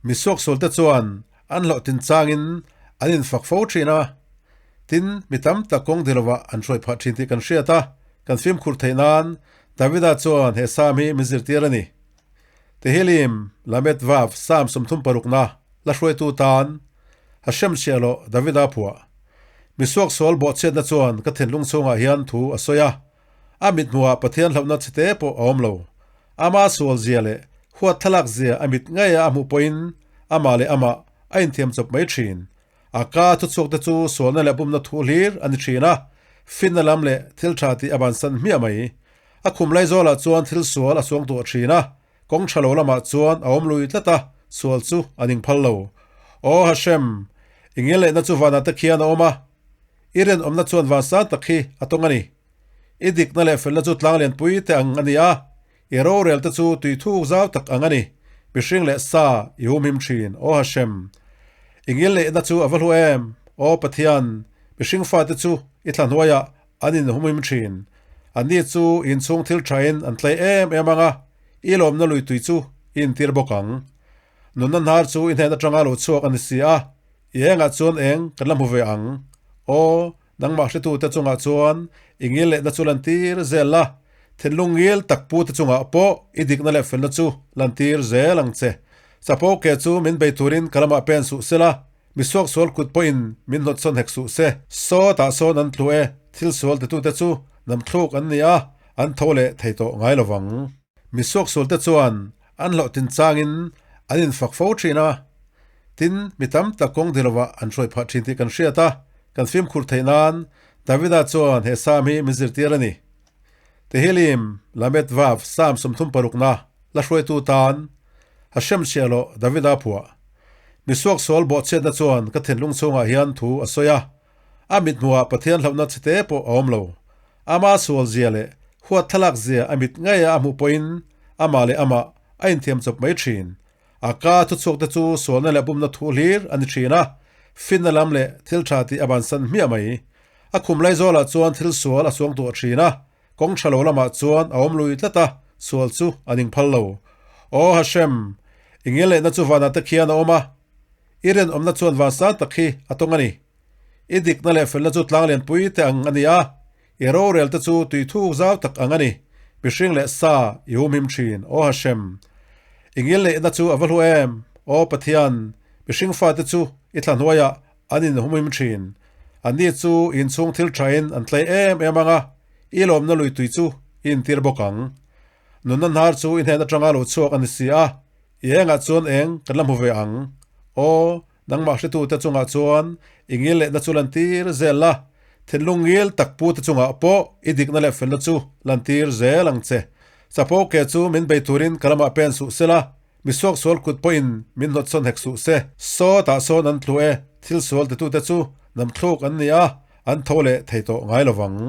Mi suaksualte chuan an hlawhtlin changin an infak fo thin a, tin, mi tam tak kawng di lovah an hruai phah thin tih kan hriat a, kan fimkhur theih nan Davida chuan he Sam hi min zirtir a ni. Tehillim, Lamed Vav, Sam 36na, la hruaitu tan, Hashem chhiahloh Davida phuah. Mi suaksual bawhchhiatna chuan ka thinlung chhungah hian thu a sawi a, a mithmuhah Pathian hlauhna chhete pawh a awm lo. Ama sual zia leh huat thlalak zia a mit ngaia a hmuh pawhin amah leh amah a inthiam chawp mai thin. A ka thuchhuak te chu sualna leh bumna thu hlir a ni thin a, finna lam leh thil tha tih a bansan hmiah mai. A khum laizawlah chuan thil sual a suang tuah thin a, kawng tha lo lamah chuan a awm lui tlat a, sual chu a ning phal lo. Aw Hashem, i ngilneihna chu vanah te khian a awm a, i rinawmna chuan van sang tak hi a tawng a ni. I dikna leh felna chu tlang lianpui te ang a ni a, i rorel te chu tui thuk zau tak ang a ni. Mihring leh sa i humhim thin, Aw Hashem. I ngilneihna chu a va hlu em, Aw Pathian, mihring fate chu i thla hnuaiah an inhumhim thin. Anni chu inchhung thil thain an tlei em em ang a, i lawmna lui tui chu i intir bawk ang. Nunna hnar chu i hnen atanga lo chhuak a ni si a, i engah chuan eng kan la hmu ve ang, Aw Nangmah hretute chungah chuan i ngil lehna chu lantir zel la, thinlung ngil tak pute chungah pawh i dikna leh felna chu lantir zel ang che. Chapo ke chu min bei turin ka lamah pen suh se la, mi suaksual kut pawhin min hnawtsawn hek suh se. Sawtah sawn an tlu e, thil sual titute chu namthluk an ni a, an tho leh thei tawh ngai lo vang. Mi suaksualte chuan an hlawhtlin changin an infak fo thin a, tin, mi tam tak kawng di lovah an hruai phah thin tih kan hriat a, kan fimkhur theih nan Davida chuan he Sam hi min zirtir a ni. Tehillim, Lamed Vav, Sam 36na, la hruaitu tan, Hashem chhiahloh Davida phuah. Mi suaksual bawhchhiatna chuan ka thinlung chhungah hian thu a sawi a, a mithmuhah Pathian hlauhna chhete pawh a awm lo. Ama sual zia leh huat thlalak zia a mit ngaia a hmuh pawhin amah leh amah a inthiam chawp mai thin. A ka thuchhuak te chu sualna leh bumna thu hlir a ni thin a, finna lam leh thil tha tih a bansan hmiah mai. A khum laizawlah chuan thil sual a suang tuah thin a, kawng tha lo lamah chuan a awm lui tlat a, sual chu a ning phal lo. Aw Hashem, i ngilneihna chu vanah te khian a awm a, i rinawmna chuan van sang tak hi a tawng a ni. I dikna leh felna chu tlang lianpui te ang a ni a, i rorel te chu tui thuk zau tak ang a ni. Mihring leh sa i humhim thin, Aw Hashem. I ngilneihna chu a va hlu em, Aw Pathian, mihring fate chu i thla hnuaiah an inhumhim thin. Anni chu inchhung thil thain an tlei em em ang a, i lawmna lui tui chu i intir bawk ang. Nunna hnar chu i hnen atanga lo chhuak a ni si a, i engah chuan eng kan la hmu ve ang, Aw Nangmah hretute chungah chuan i ngil lehna chu lantir zel la, thinlung ngil tak pute chungah pawh i dikna leh felna chu lantir zel ang che. Chapo ke chu min bei turin ka lamah pen suh se la, mi suaksual kut pawhin min hnawtsawn hek suh se. Sawtah sawn an tlu e, thil sual titute chu namthluk an ni a, an tho leh thei tawh ngai lo vang.